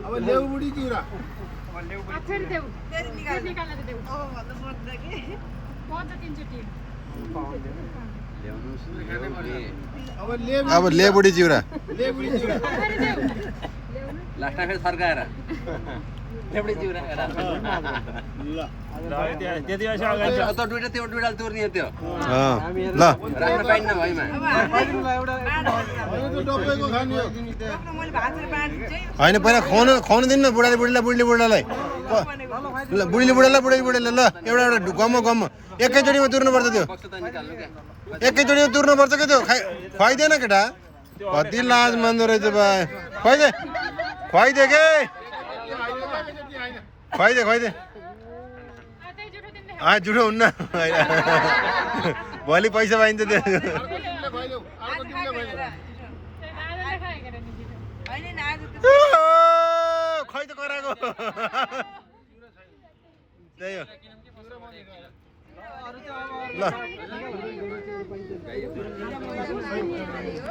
अब लेउ बुढी चिउरा फेरि देऊ निकालेर देऊ पन्ध्र तिनचोटि अब ले बुढी चिउरा लास्टमा फेरि सर्काएर एउटै चिउरा त्यो दुईटा तुर्ने त्यो ल राम्रो पाइन्न भइमा होइन पहिला खुवाउनु दिनु न बुढाले बुढीलाई ल बुढीले बुढालाई ल एउटा गम्म एकैचोटिमा तुर्नुपर्छ त्यो एकैचोटिमा तुर्नुपर्छ क्या त्यो खुवाइदिएन केटा कति लाज मान्दो रहेछ भाइ खुवाइदे के खुवाइदे जुठो हुन्न भोलि पैसा पाइन्छ त्यो खै त कराएको त्यही हो ल